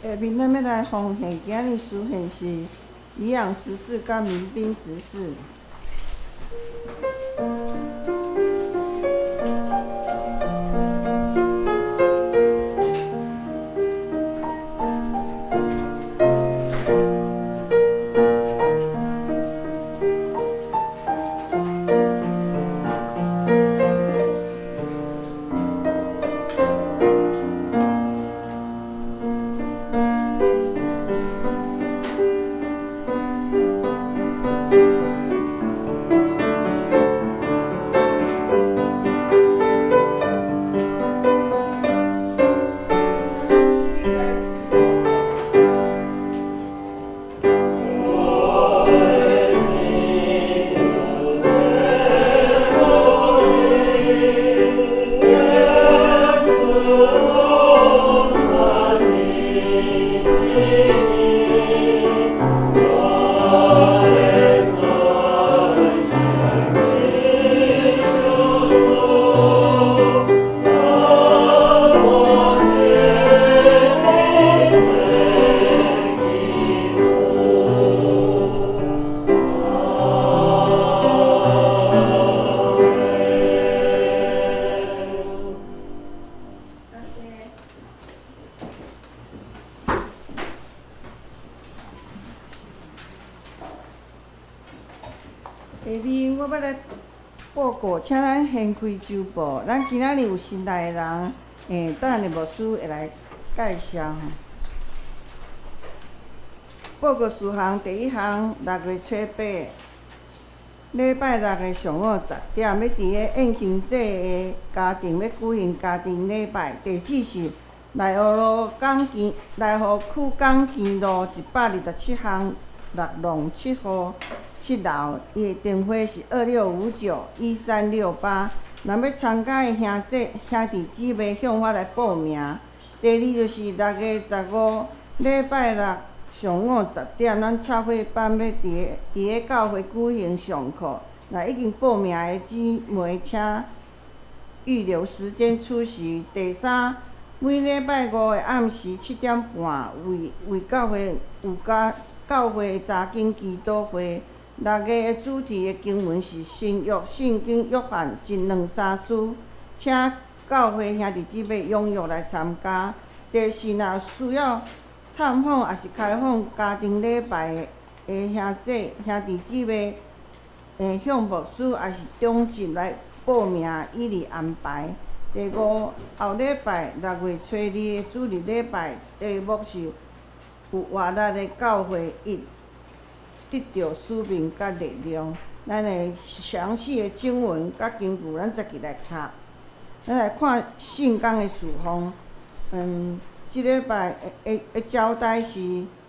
下面咱欲來奉獻，今日司獻是漁養執事佮民兵執事。下面我欲來報告，請咱掀開周報。咱今仔日有新來的人，等下牧師會來介紹。報告事項第一項，6月初8，禮拜六的上午10點，欲佇个燕行者的家庭欲舉行家庭禮拜，地址是內湖路港墘內湖區港墘路127巷。六弄7号7楼，伊的电话是2659-1368。若欲参加的兄弟兄弟姊妹向我来报名。第二就是6月15礼拜六上午10点，咱插花班欲伫个教会举行上课。若已经报名的姊妹，请预留时间出席。第三，每礼拜五的暗时7点半，为为教会有加教会的查经祈祷会。六月的主题的经文是新约圣经约翰一两三书，请教会兄弟姊妹踊跃来参加。第四，若有需要探访抑是开放家庭礼拜的兄弟兄弟姊妹，会向牧师抑是长执来报名，以利安排。第五，后礼拜6月初二的主日礼拜，题目是有活力的教会一得著使命佮力量。咱的详细的经文佮经句，咱再去来读。咱来看圣工的事奉。这礼拜的的的交代是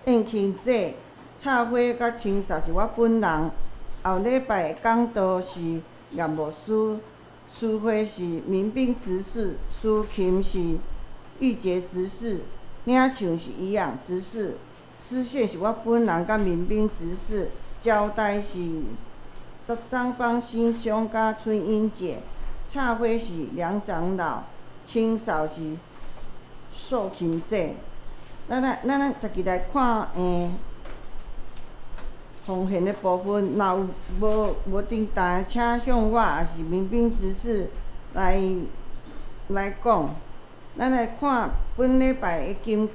燕青姐，插花佮清扫是我本人。后礼拜的讲道是叶牧师，司会是民兵执事，司琴是玉洁执事，领唱是营养执事，司线是我本人佮民兵执事，交代是张芳新兄佮春英姐，插花是梁长老，清扫是素琴姐。咱来一起来看奉献的部分，若有无订单，请向我抑是民兵执事来讲。咱来看本礼拜的金句。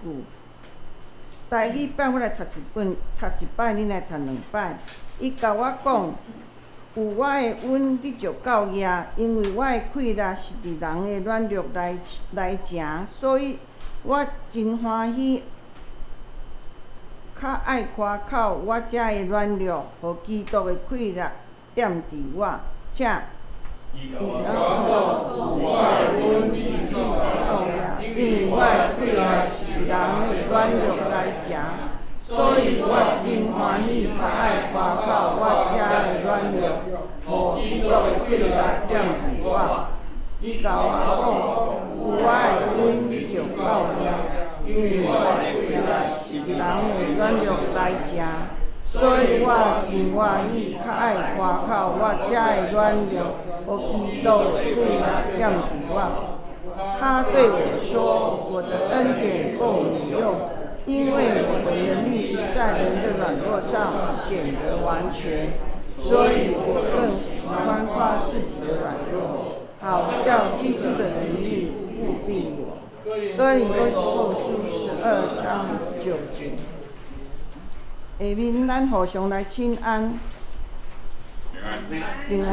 台语版我来读一本，读一摆，恁来读两摆。伊共我讲，有我的恩，你就够额，因为我的气力是伫人的软弱来成，所以我真欢喜，较爱夸口我遮的软弱，予基督的气力踮伫我。请。伊共我讲，有我的恩，你就够额，因为我的气力是人的软弱来成，所以我真欢喜，较爱夸口我遮的软弱，予基督的气力踮伫我。伊共我讲，有我的恩，你就够额，因为我的气力是人的软弱来成，所以我真欢喜，较爱夸口我遮的软弱，予基督的气力踮伫我。他对我说：“我的恩典够你用，因为我的能力是在人的软弱上显得完全。所以我更喜欢夸自己的软弱，好叫基督的能力覆庇我。”哥林多后书12章9节。下面咱互相来请安。平安。平安。平安。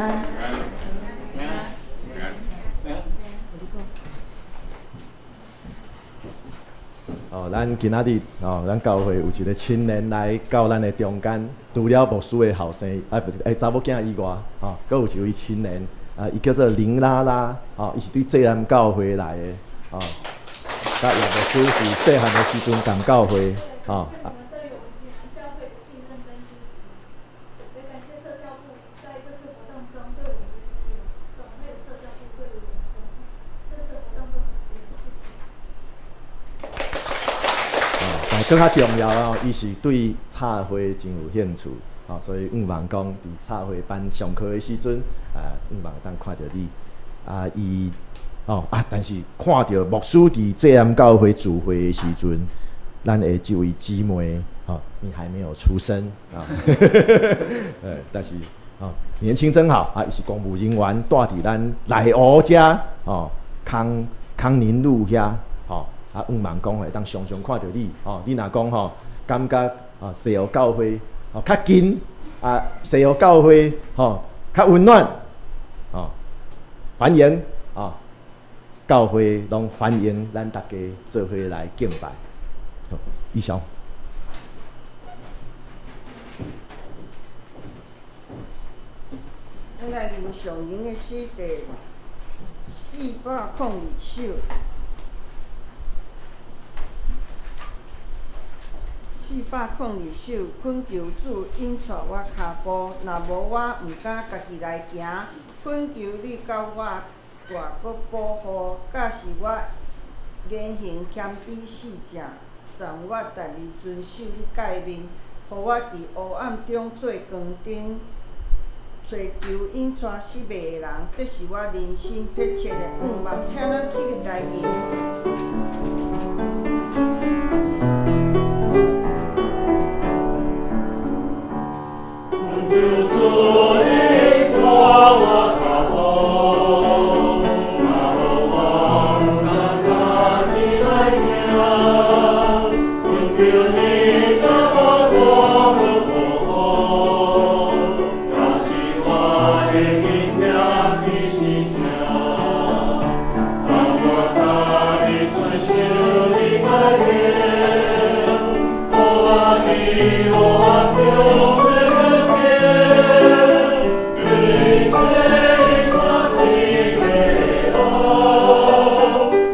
平安。咱今仔日咱教会有一个青年来到咱的中间，除了牧师的后生，啊，不是，查某囝以外，阁有一位青年，啊，伊叫做林拉拉，伊是对济南教会来的，佮叶牧师是细汉的时阵仝教会，我们对于我们济南教会的信任跟支持，也感谢社教部在这次活动中对我们的支援，总会的社教部对我们总这次活动中的支援，谢谢。但阁较重要哦，伊是对插花真有兴趣，所以向望讲伫插花班上课的时阵，啊，向望会当看著你，啊，伊，啊，但是看著牧师伫济南教会聚会的时阵，咱的这位姊妹，你还没有出生啊，但是，年轻真好啊，伊是公务人员，住伫咱内湖遮，康康宁路遐，啊，向望讲会当常常看著你，你若讲感觉西湖教会较近，啊，西湖教会较温暖，欢迎，教会拢欢迎咱大家做伙来敬拜。好，以上。咱来林上荣的诗第402首。四402首，懇求主引帶我跤步，若無我毋敢家己來行。懇求你佮我大閣保護，教示我言行謙卑四正，贈我逐日遵守你誡命，予我佇黑暗中做光燈，揣求引帶失迷的人，這是我人生迫切的願望。請咱起立來吟。懇求主引帶我跤步，若無我毋敢家己來行。懇求你佮我大閣保護，教示我的行謙卑四正，贈我逐日遵守你誡命，予我佇黑暗中做光燈，對這引帶失迷的人，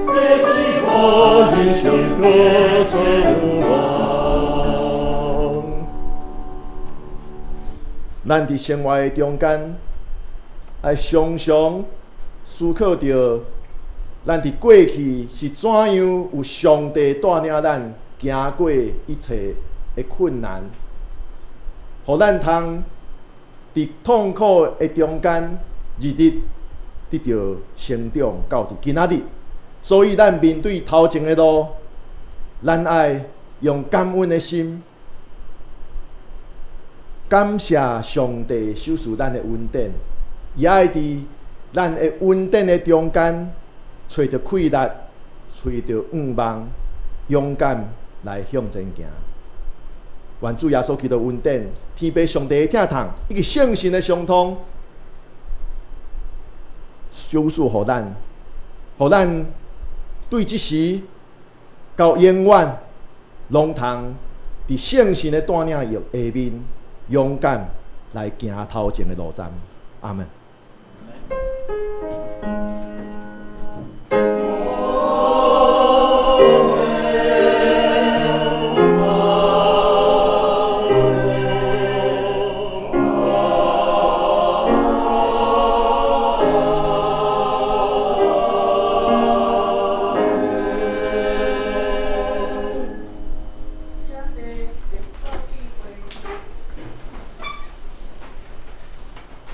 這是我人生迫切願望。咱佇生活的中間，愛常常思考著，咱佇過去是怎樣有上帝帶領咱行過一切的困難，予咱通佇痛苦的中間，日日得著成長到佇今仔日。所以，咱面對頭前的路，咱愛用感恩的心，感謝上帝賞賜咱的恩典，也愛佇咱的恩典的中間，揣著氣力，揣著願望，勇敢來向前行。願主耶穌基督恩典、天父上帝的疼痛，以及聖神的相通，賞賜予咱，予咱對這時到永遠，攏通佇聖神的帶領下面，勇敢來行頭前的路站。阿門。請坐，入到聚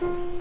會。